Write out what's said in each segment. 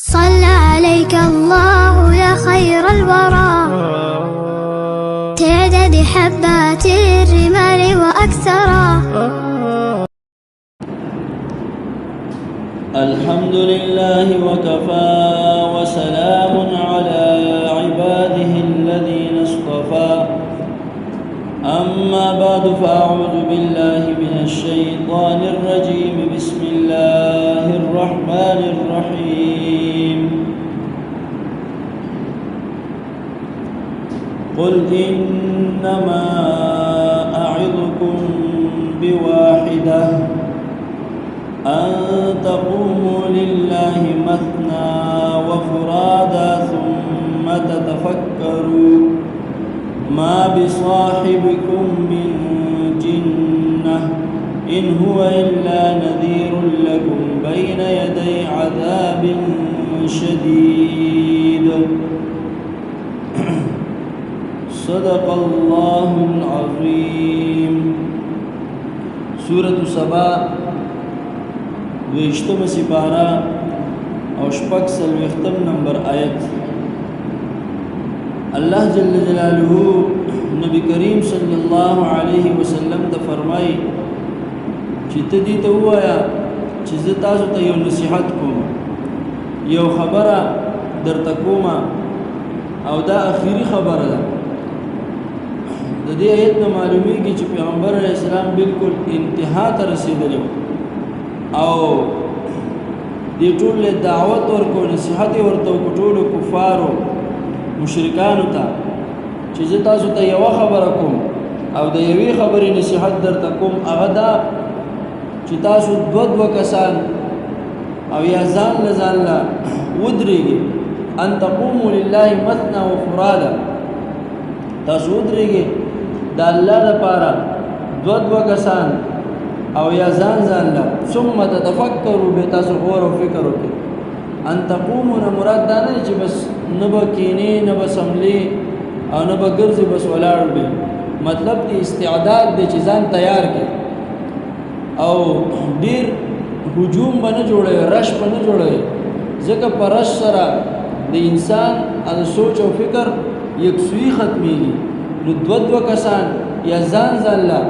صلى عليك الله يا خير الورى، تعداد حبات الرمال وأكثرا. الحمد لله وكفى وسلام على عباده الذين اصطفى. أما بعد، فأعوذ بالله من الشيطان الرجيم. بسم الله الرحمن الرحيم. قل إنما أعظكم بواحدة، أن تقوموا لله مثنى وفرادا ثم تتفكروا ما بصاحبكم من جنة إن هو إلا نذير لكم بين يدي عذاب شديد. صدق الله العظيم. سورة سبا، دویشتم سپارہ او شپږ څلوېښتم نمبر آیت. الله جل جلاله نبی کریم صلی الله علیه وسلم ته فرمایي چې ته دې ته ووایه چې زه تاسو ته یو نصیحت کوم، یو خبره درته کوم، او دا اخیری خبره ده. د دې آیت نه معلومیږي چې پیغمبر علیه السلام بالکل انتها ته رسېدلی او دې ټول له دعوت ورکو، نصیحت یې ورته وکړو ټولو کفارو مشرکانو ته چې زه تاسو ته یوه خبره کوم او د یوې خبرې نصیحت درته کوم، هغه دا چې تاسو دوه دوه کسان او یا ځان له ځان له ودرېږئ. ان تقوموا لله مثنى وفرادا، تاسو ودرېږئ د الله لپاره دوه دوه کسان او یا ځان ځان له، ثم تتفکروا، به تاسو غور او فکر وکړئ. ان تقوموا نه مراد دا نه چې بس نه به کینې، نه به سملې او نه به ګرځې، بس ولاړ به. مطلب دی استعداد دی چې ځان تیار کړي او ډیر هجوم به نه جوړوي، رش به نه جوړوي، ځکه په رش سره د انسان د سوچ او فکر یکسویي ختمیږي. نو دوه دوه کسان یا ځان ځان له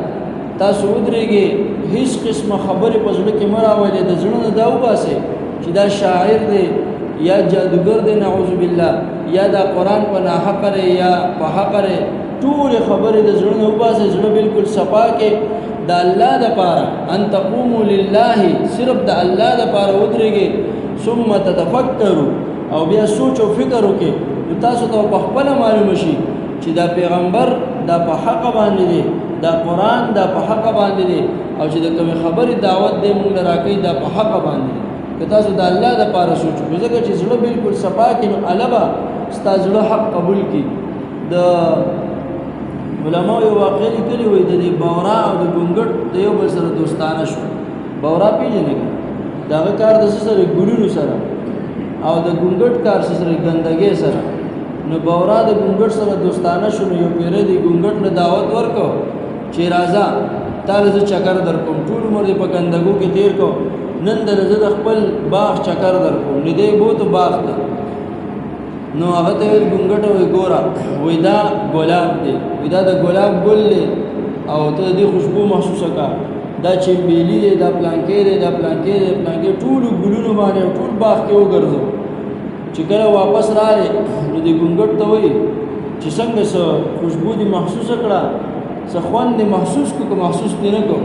تاسو ودرېږئ، هیڅ قسمه خبرې په زړه کې مه راولئ، د زړه نه دا وباسئ چې دا شاعر دی یا جادوګر دی، نعوذ بالله، یا دا قرآن په ناحقه دی یا په حقه دی. ټولې خبرې د زړه نه وباسئ، زړه بالکل صفا کړئ د الله دپاره. ان تقوموا لله، صرف د الله دپاره ودرېږئ، ثم تتفکروا، او بیا سوچ او فکر وکړئ. نو تاسو ته په خپله معلومه شي چې دا پیغمبر دا په حقه باندې دی، دا قرآن دا په حقه باندې دی، او چې د کومې خبرې دعوت دی مونږ له راکوي دا په حقه باندې دی. که تاسو د الله دپاره سوچ وکړئ، ځکه چې زړه بالکل صفا کړي نو الله به ستا زړه حق قبول کړي. د علماو یو واقعه لیکلې وایي د دې بورا او د ګونګټ د یو بل سره دوستانه شو. بورا پېژنې که؟ د هغه کار د څه سره؟ ګلونو سره، او د ګونګټ کار څه سره؟ ګندګۍ سره. نو بورا د ګونګټ سره دوستانه شو. نو یو پیری د ګونګټ له دعوت ورکړو چې راځه تا له زه چکر در کوم، ټول عمر دې په ګندګو کې تېر کړو، نن در زه د خپل باغ چکر در کوم. نو دی بوتو باغ ته. نو هغه ته ویل ګونګټه، وایي ګوره، وایي دا ګلاب دی، وایي دا د ګلاب ګل دی او ته د دې خوشبو محسوسه کړه، دا چمبیلي دی، دا پلانکی دی، دا پلانکی دی، پلانکی، ټولو ګلونو باندې ټول باغ کې وګرځو. چې کله واپس راغی نو دې ګونګټ ته وایي چې څنګه څه خوشبو دې محسوسه کړه، څه خوند دې محسوس کړو که محسوس دې نه کړو؟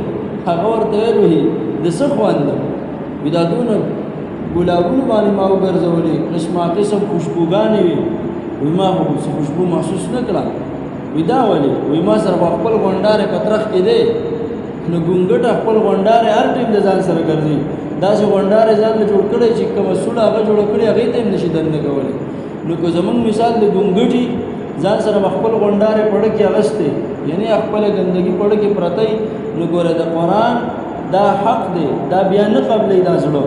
هغه ورته ویل وایي د څه خوند؟ وایي دا دونه ګلابونو باندې ما وګرځولې، قسمه قسم خوشبوګانې وې، وایي ما خو څه خوشبو محسوس نه کړه. وایي دا ولې؟ وایي ما سره خو خپل غونډارې په ترخ کې دی. نو ګونګټه خپل غونډارې هر ټایم د ځان سره ګرځي، داسې غونډارې ځان له جوړ کړی چې کومه سوړه هغه جوړه کړې هغې ته هم نه شي دننه کولی. نو که زمونږ مثال د ګونګټي ځان سره به خپل غونډارې پړه کې اغوستې، یعنې خپله ګندګي پړه کې پرته وي، نو ګوره د قرآن دا حق دی، دا بیا نه قبلوي دا زړه.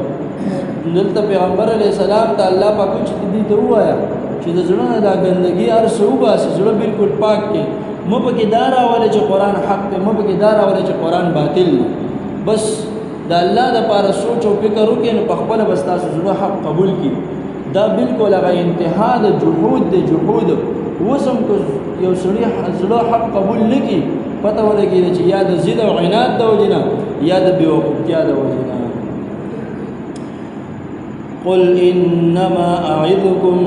دلته پیغمبر علیه السلام ته الله پاک وایي چې ته دې ته ووایه چې د زړه نه دا ګندګي هر څه وباسي، زړه بالکل پاک کړي، مه پکې دا راولې چې قرآن حق دی، مه پکې دا راولې چې قرآن باطل دی. بس د الله دپاره سوچ او فکر وکړئ نو په خپله به ستاسو زړه حق قبول کړي. دا بالکل هغه انتها د جحود د جحود. اوس هم که یو سړي زړه حق قبول نه کړي، پته ولګېده چې یا د ضد او عناد د وجې نه یا د بېوقوفتیا د وجې نه. قل انما اعظكم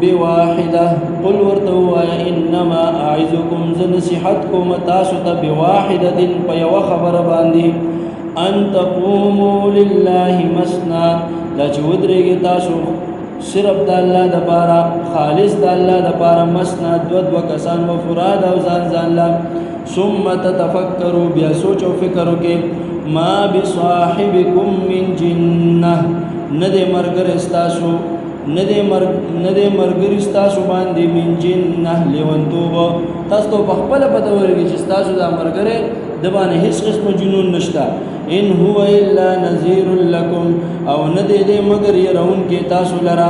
بواحده، قل ورته ووایه انما اعظكم، زه نصیحت کوم تاسو ته بواحده په یوه خبره باندې، ان تقوموا لله مثنا، دا چې ودرېږئ تاسو صرف د الله دپاره، خالص د الله دپاره، مثنا دوه دوه کسان و فراد او ځان ځان له، ثم تتفکروا، بیا سوچ او فکر وکړئ، ما بصاحبکم من جنه، نه دی ملګری ستاسو، نه دی ملګري ستاسو باندې من جنه لیونتوب. تاسو ته په خپله پته ولګي چې ستاسو دا ملګری د باندې هېڅ قسمه جنون نشته. ان هو الا نذیر لکم، او نه دی دی مګر یرونکی تاسو لره،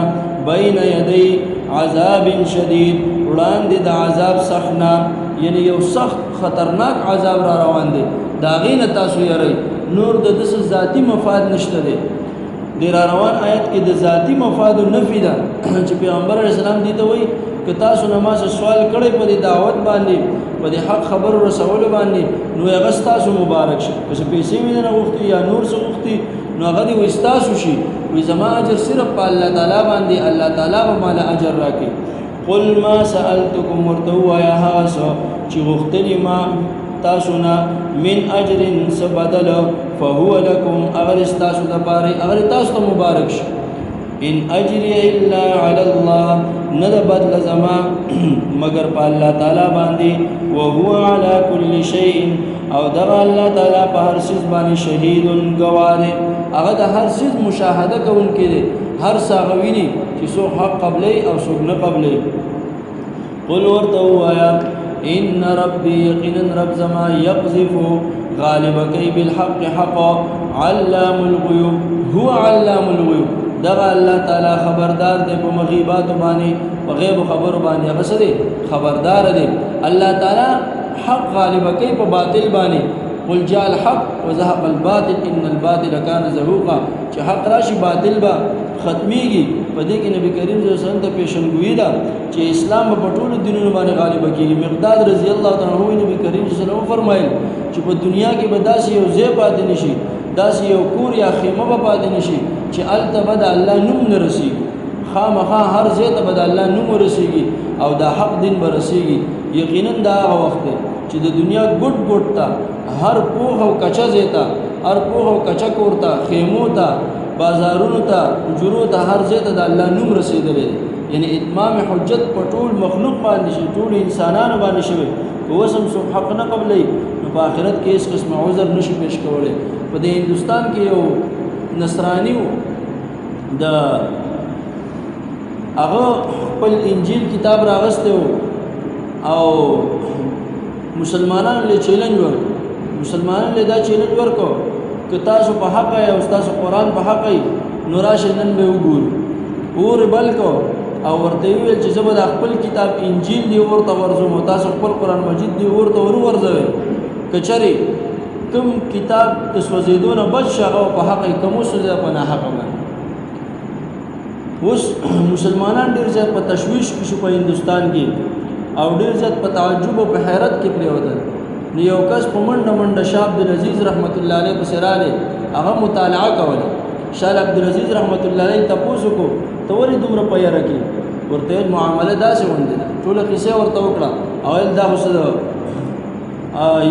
بین یدی عذاب شدید، وړاندې د عذاب سخت نه، یعنی یو سخت خطرناک عذاب را روان دی، د هغې نه تاسو یرئ. نور د ده څه ذاتي مفاد نشته دی. د را روان آیت کې د ذاتي مفادو نفي ده چې پیغمبر علیه السلام دې ته وایي که تاسو نه ما څه سوال کړی په دې دعوت باندې، په دې حق خبرو رسولو باندې، نو هغه ستاسو مبارک شي. که څه پیسې مې نه غوښتي یا نور څه غوښتي، نو هغه دې وایي ستاسو شي. وایي زما اجر صرف په الله تعالی باندې، الله تعالی به ماله اجر راکړي. قل ما سألتکم، ورته ووایه هغه څه چې غوښتلي ما تاسو نه، من اجر څه بدل، فهو لکم، هغه ستاسو دپاره، هغه تاسو ته مبارک شي. ان اجری الا علی الله، نه د بدله زما مګر په الله تعالی باندې، وهو علی کل شیء، او دغه الله تعالی په هر څیز باندې شهید ګواه دی. هغه د هر څیز مشاهده کوونکی دی، هر څه هغه ویني چې څوک حق قبلوي او څوک نه قبلوي. قل ورته ووایه ان ربي، یقینا رب زما، یقذف غالب کوي بالحق حق، علام الغیوب، هو علام الغیوب، دغه الله تعالی خبردار دی په مغیباتو باندې، په غیب خبرو باندې هغه څه دی خبردار دی. الله تعالی حق غالب کوي په باطل باندې. قل جاء الحق وزهق الباطل ان الباطل كان زهوقا، چې حق راشي باطل به ختميږي. په دې کې نبی کریم صلی الله علیه وسلم ته پیشنګویي ده چې اسلام به په ټولو دینونو باندې غالب کېږي. مقداد رضی الله تعالی عنہ نبی کریم صلی الله علیه وسلم فرمایل چې په دنیا کې به داسې یو ځای پاتې نشي، داسې یو کور یا خیمه به پاتې نشي چې هلته به د الله نوم نه رسېږي. خامخا هر ځای ته به د الله نوم ورسېږي او د حق دین به رسېږي. یقینا دا هغه وخت دی چې د دنیا ګوټ ګوټ ته، هر پوخ او کچه ځای ته، هر پوخ او کچه کور ته، خیمو ته، بازارونو ته، حجرو ته، هر ځای ته د الله نوم رسېدلی دی. یعنی اتمام حجت په ټول مخلوق باندې شي، ټول انسانانو باندې شوی. که اوس هم څوک حق نه قبلوي نو په آخرت کې هېڅ قسمه عذر نشي پیش کولی. په دې هندوستان کې یو نصراني و، د هغه خپل انجیل کتاب راغستی و او مسلمانانو له چیلنج ورکړ. مسلمانانو له دا چیلنج ورکړ که تاسو په حق یې او ستاسو قرآن په حق یې، نو راشئ نن به وګورو. اور یې بل کړ او ورته یې وویل چې زه به دا خپل کتاب انجیل دی اور ته ورځوم او تاسو خپل قرآن مجید دی اور ته وروغورځوئ. که چېرې کوم کتاب د سوځېدو نه بچ شي هغه په حق یې، کوم وسوځېده په ناحقه باندې. اوس مسلمانان ډېر زیات په تشویش کې شو په هندوستان کې او ډېر زیات په تعجب او په حیرت کې پرېوتل. نو یو کس په منډه منډه شاه عبدالعزیز رحمت الله علیه پسې راغی، هغه مطالعه کوله. شاه عبدالعزیز رحمت الله علیه تپوس وکړو ته ولې دومره په یره کې؟ ورته ویل معامله داسې غوندې ده. ټوله قصه ورته وکړه او ویل دا خو څه د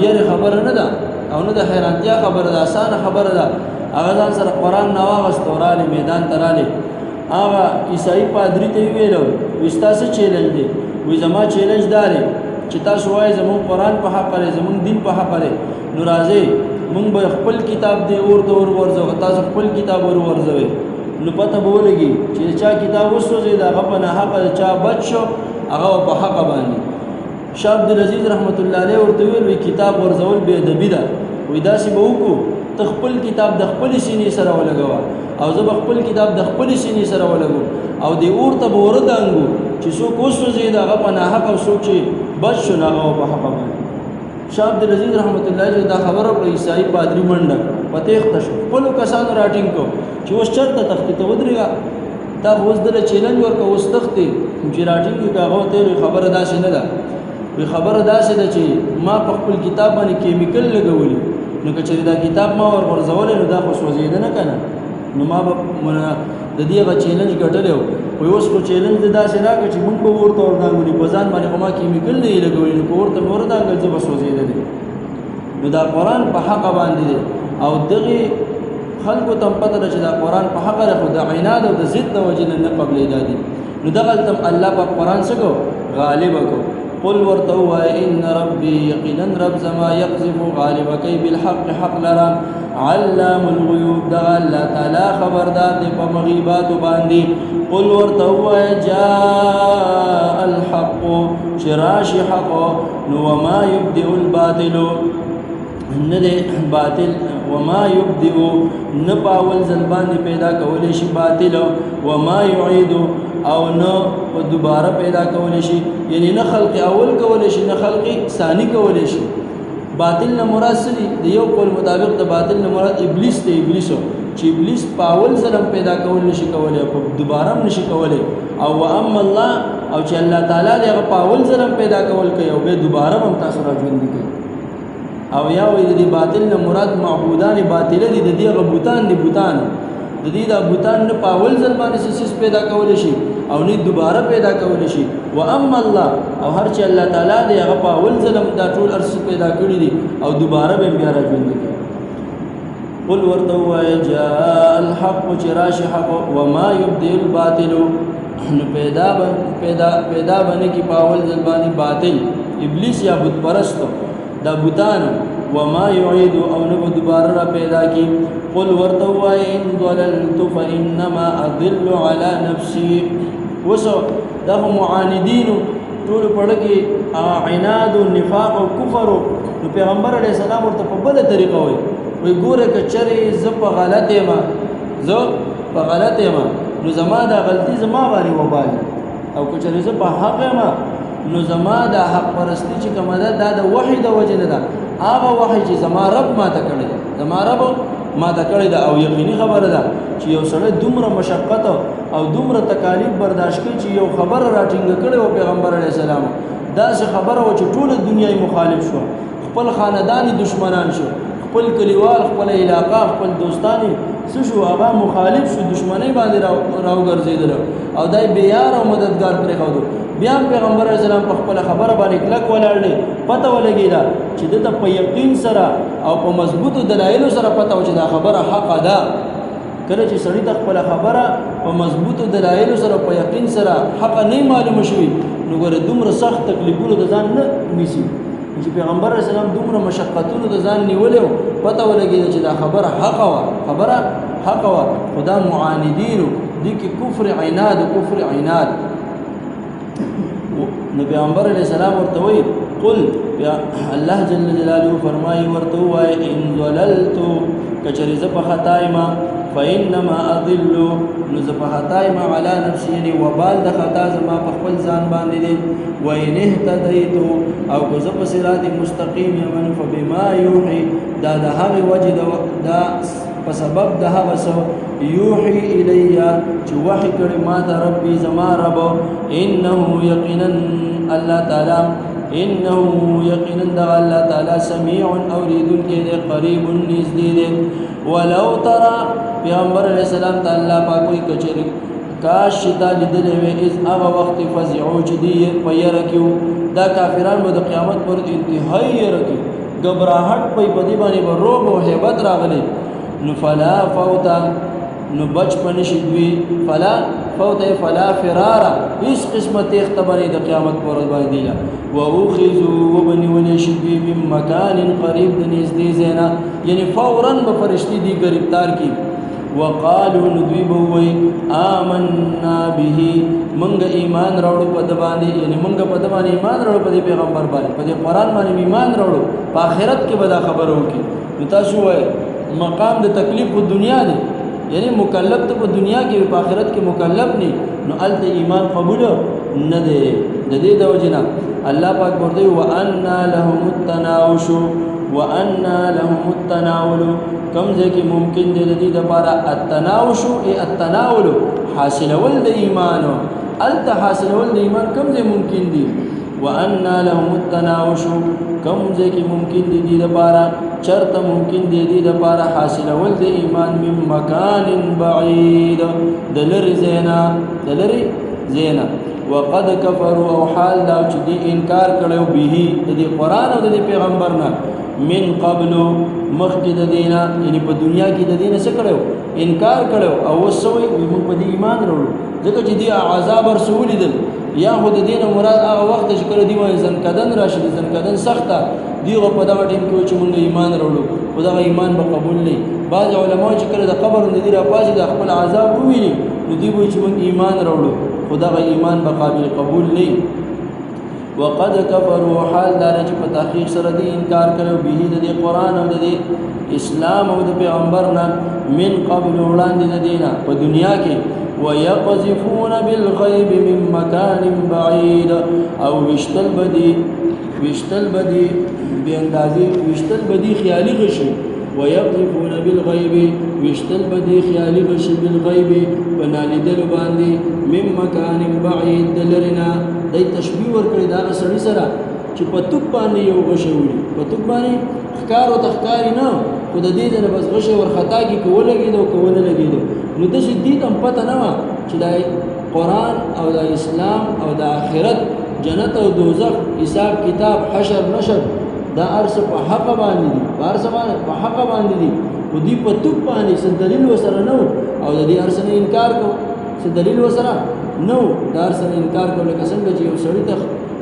یرې خبره نه ده او نه د حیرانتیا خبره ده، اسانه خبره ده. هغه ځان سره قرآن نه واغست او راغلی میدان ته راغلی. هغه عیسایي پادري ته یې وویل وایي ستا څه چیلنج دی؟ وایي زما چیلنج دا دی چې تاسو وایئ زموږ قرآن په حق دی، زموږ دین په حق دی، نو راځئ موږ به خپل کتاب دی اور ته وروغورځوو، تاسو خپل کتاب وروغورځوئ. نو پته به ولګي چې چا کتاب وسوځېد هغه په ناحقه، چا بچ شو هغه په حقه باندې. شاه عبدالعزیز رحمت الله علیه ورته وویل وایي کتاب غورځول بې ادبي ده، وایي داسې به وکړو ته خپل کتاب د خپلې سینې سره ولګوه او زه به خپل کتاب د خپلې سینې سره ولګوم او دې اور ته به وردانګو چې څوک وسوځېد هغه په ناحقه او څوک چې بچ شو نو هغه په حقه باندې. شاه عبدالعزیز رحمت الله علیه دا خبره وکړه، عیسایي پادري منډه کړه، په تېښته شو، خپلو کسانو راټینګ کړو چې اوس چېرته تښتې، ته ودرېږه. تا خو اوس دله چیلنج ورکړه، اوس تښتې چې راټینګ یې که هغه ورته ویل خبره داسې نه ده، وایي خبره داسې ده چې ما په خپل کتاب باندې کیمیکل لګولي، نو که چېرې دا کتاب ما ورغورځولی نو دا خو سوځېده نه که نه، نو ما به د دې هغه چیلنج ګټلی و. خو اوس خو چیلنج د داسې راکړه چې موږ به ورته وردانګلو، په ځان باندې خو ما کیمیکل نه دی لګولی، نو که ورته مې وردانګل زه به سوځېدلی. نو دا قرآن په حقه باندې دی، او دغې خلکو ته هم پته ده چې دا قرآن په حقه دی، خو د عناد او د ضد د وجې نه نه قبلېدا دي. نو دغلته هم الله پاک قرآن څه کو؟ غالبه کو. قل ورته ووایه ان ربي یقینا رب زما یقذف غالبه کوي بالحق حق لره، علام الغیوب دغه الله تعالی خبردار دی په مغیباتو باندې. قل ورته ووایه جاء الحق چې راشي حق، نو وما یبدئ الباطل نه دی باطل، وما یبدئ نه په اول ځل باندې پیدا کولی شي باطل، وما یعید او نه په دوباره پیدا کولی شي، یعنی نه خلق اول کولی شي نه خلق ثانی کولی شي. باطل نه مراد څه دي؟ د یو قول مطابق د باطل نه مراد ابلیس دی، ابلیس چې ابلیس په اول ځل هم پیدا کول نشي کولی او په دوباره هم نشي کولی، او واما الله او چې الله تعالی دی هغه په اول ځل هم پیدا کول کوي او بیا دوباره هم تاسو را ژوندي کوي. او یا وایي د دې باطل نه مراد معبودان باطله دي، د دې هغه بوتان دي، بوتان د دې دا بوتان نه په اول ځل باندې څه څیز پیدا کولی شي او نه دوباره پیدا کولی شي. و اما الله او هر چې الله تعالی دی هغه په اول ځل هم دا ټول هر څه پیدا کړي دي او دوباره به هم بیا را ژوندي کوي. قل ورته ووایه جاء الحق چې راشي حق، وما یبدئ الباطل نو پیدا به پیدا پیدا به نه کړي په اول ځل باندې باطل، ابلیس یا بت پرست دا بوتان، وما يعيد او نه به دوباره را پیدا کړي. قل ورته ووایه ان ضللت فانما اضل على نفسي. اوس دا خو معاندینو ټولو په اړه کې عناد او نفاق او کفر، نو پیغمبر علیه السلام ورته په بله طریقه وایي، وایي ګوره که چېرې زه په غلط یم، زه په غلط یم نو زما دا غلطي زما باندې وبال، او که چېرې زه په حق یم نو زما د حق پرستی چې کومه ده دا د وحي د وجې نه ده، هغه وحي چې زما رب ماته کړې ده، زما رب ماته کړې ده. او یقیني خبره ده چې یو سړی دومره مشقت او دومره تکالیف برداشت کوي چې یو خبره راټینګه کړې وه پیغمبر علیه السلام، داسې خبره وه چې ټوله دنیا یې مخالف شوه، خپل خاندان یې دشمنان شو، خپل کلیوال، خپله علاقه، خپل دوستان یې څه شو، هغه مخالف شو، دشمنۍ باندې راوګرځېدل او دا یې بې یار او مددګار پرېښودو. بیا هم پیغمبر علیه السلام په خپله خبره باندې کلک ولاړ دی، پته ولګېده چې ده ته په یقین سره او په مضبوطو دلایلو سره پته وه چې دا خبره حقه ده. کله چې سړي ته خپله خبره په مضبوطو دلایلو سره په یقین سره حقه نه معلومه شوي نو ګوره دومره سخت تکلیفونو ته ځان نه نیسي. چې پیغمبر علیه السلام دومره مشقتونو ته ځان نیولی و، پته ولګېده چې دا خبره حقه وه، خبره حقه وه، خو دا معاندینو دې کې کفر عناد، کفر عناد. نو پیغمبر علیه السلام ورته وایي قل، الله جل جلاله فرمایي ورته ووایه ان ضللت که چېرې زه په خطا یم فإنما أضل نو زه په خطا یم علی نفسي، یعنې وبال د خطا زما په خپل ځان باندې دی. وإن اهتدیت او که زه په صراط مستقیم یم فبما یوحي، دا د هغې وجې دا په سبب د هغه څه یوحي الی چې وحي کړې ما ته ربي زما رب، انه یقینا الله تعالی، انه یقینا دغه الله تعالی سمیع اورېدونکی دی، قریب نږدې دی. ولو ترى پیغمبر علیه السلام ته الله پاک وایي که چېرې کاش چې تا لیدلی وی اذ هغه وخت فزعو چې دوی په یره کې وو، دا کافران به د قیامت پر انتهایي یره کې ګبراهټ په دې باندې به رعب او هیبت راغلی، نو فلا فوت نو بچ په نشي دوی، فلا فوت فلا فرار، هیڅ قسمه تېښته به نه د قیامت پر ورځ باندې دی. واخذو وبه نیولی شي دوی من مکان قریب د نږدې ځای نه، یعنې فورا به فرشتې دوی ګرفتار کړي. وقالو نو دوی به ووایي آمنا به، مونږ ایمان راوړو په ده باندې، یعنې مونږ په ده باندې ایمان راوړو، په دې پیغمبر باندې، په دې قرآن باندې ایمان راوړو، په آخرت کې به دا خبره وکړي. نو تاسو ووایئ مقام د تکلیف په دنیا دی، یعنی مکلف ته په دنیا کې په آخرت کې مکلف نه، نو هلته ایمان قبول نه دی. د دې د وجې نه الله پاک ورته وایي وأنا لهم التناوش، وأنا لهم التناول کم ځای کې ممکن دی د دې دپاره التناوش ای التناول حاصلول د ایمان، هلته حاصلول د ایمان کم ځای ممکن دی. وأنا لهم التناوش کم ځای کې ممکن دی دې دپاره، چرته ممکن دی دې دپاره حاصلول د ایمان من مکان بعید د لرې ځای نه، د لرې ځای نه. وقد کفروا او حال دا چې دې انکار کړی به د دې قرآن او د دې پیغمبر نه من قبل مخکې د دې نه، یعنې په دنیا کې د دې نه څه کړی انکار کړی او اوس څه وایي موږ په دې ایمان راوړو، ځکه چې دې عذاب ورڅه ولیدل. یا خو د دې نه مراد هغه وخت چې کله دوی باندې ځنکدن راشي، د ځنکدن سخته دوی خو په دغه ټیم کې وایي چې موږ ایمان راوړو، خو دغه ایمان به قبول نه. بعض علما چې کله د قبر نه دوی راپاڅي د خپل عذاب وویني نو دوی وایي چې موږ ایمان راوړو، خو دغه ایمان به قابل قبول نه. وقد کفروا حال دا چې په تحقیق سره دې انکار کړو به د دې قرآن او د دې اسلام او د پیغمبر نه من قبل وړاندې د دې نه په دنیا کې. ويقذفون بالغيب من مكان بعيد او وشتل بدی، وشتل بدی بے اندازې، وشتل بدی خیالي غشي. ويقذفون بالغيب وشتل بدی خیالي غشي بالغيب په نالیدلو باندې من مکان بعید د لرې نه. دی تشبیه ورکړې د هغه سړي سره چې په توپ باندې یو غشی وړي، په توپ باندې ښکار ورته ښکاري نه، خو د دې ځای نه بس غشی ورخطا کړي که ولګېده او که ونه لګېده. نو داسې دې ته هم پته نه وه چې دا قرآن او دا اسلام او د آخرت جنت او دوزخ حساب کتاب حشر نشر دا هر څه په حقه باندې دي، په هر څه باندې په حقه باندې دي. خو دوی په توپ باندې څه دلیل ورسره نه و او د دې هر څه نه انکار کو، څه دلیل ورسره نه و، د هر څه نه انکار کو. لکه څنګه چې یو سړي ته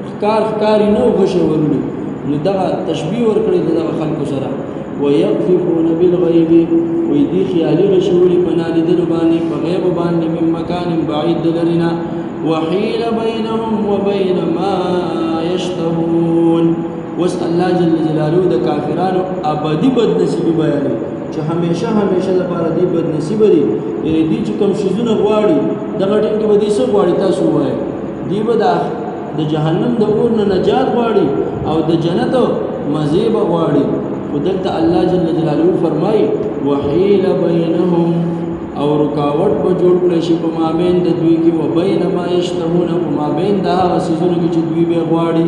ښکار ښکاري نه و غشی ورولي، نو دغه تشبیه ورکړې د دغه خلکو سره. ويقذفون بالغيب وی دي خیالي غشي وړي په نالیدلو باندې په غیب باندې من مکان بعید د لرې نه. وحیل بینهم وبین ما یشتهون. اوس الله جل جلاله د کافرانو ابدي بدنصیبي بیانوي چې همیشه همیشه دپاره دوی بدنصیبه دي. یعنې دوی چې کوم څیزونه غواړي دغه ټیم کې به دوی څه غواړي تاسو ووایئ؟ دوی به د جهنم د اور نه نجات غواړي او د جنت مزې به غواړي. خو دلته الله جل جلاله فرمایي وحیل بینهم او رکاوټ به جوړ کړی شي په مابین د دوی کې، وبین ما یشتهون په مابین د هغه څیزونو کې چې دوی به غواړي.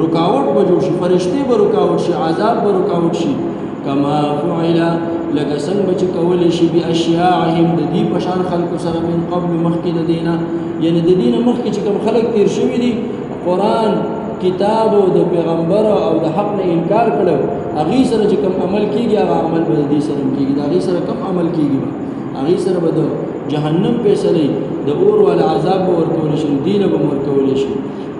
رکاوټ به جوړ شي، فرشتې به رکاوټ شي، عذاب به رکاوټ شي. کما فعل لکه څنګه چې کولی شي باشیاعهم د دې په شان خلکو سره من قبل مخکې د دې نه، یعنې د دې نه مخکې چې کوم خلک تېر شوي دي قرآن کتاب او د پیغمبر او د حق نه انکار کړو، هغې سره چې کوم عمل کېږي هغه عمل به د دې سره هم کېږي. د هغې سره کوم عمل کېږي به هغې سره به د جهنم فیصلې د اور والا عذاب به ورکولی شي، دې له به هم ورکولی شي.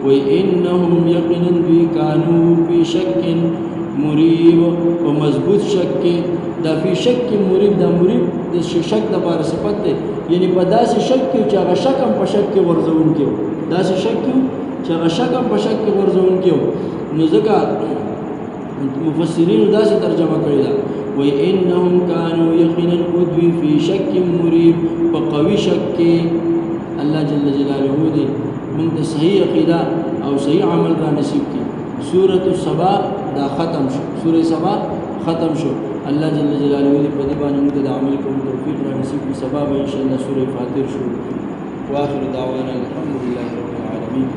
وایي انهم یقینا دوی کانو فی شک مریب په مضبوط شک کې. دا فی شک مریب، دا مریب د شک دپاره صفت دی، یعنې په داسې شک کې چې هغه شک هم په شک کې غورځوونکی و، داسې شک کې چې هغه شک هم په شک کې غورځوونکی و. نو ځکه مفسرینو داسې ترجمه کړې ده وایي انهم کانو یقینا دوی فی شک مریب په قوي شک کې. الله جل جلاله دې موږ ته صحیح عقیده او صحیح عمل را نصیب کړي. سورة السبا دا ختم شو، سورة سبا ختم شو. الله جل جلاله دې په دې باندې موږ ته د عمل کولو توفیق را نصیب کړي. سبا به انشاءالله سورة فاطر شروع کړي. وآخر دعوانا الحمد لله رب العالمين.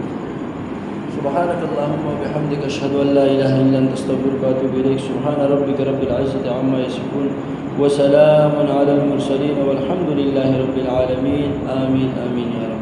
سبحانك اللهم وبحمدك أشهد أن لا إله إلا أنت أستغفرك وأتوب إليك. سبحان ربك رب العزة عما يصفون وسلام على المرسلين والحمد لله رب العالمين. آمين آمين يا رب.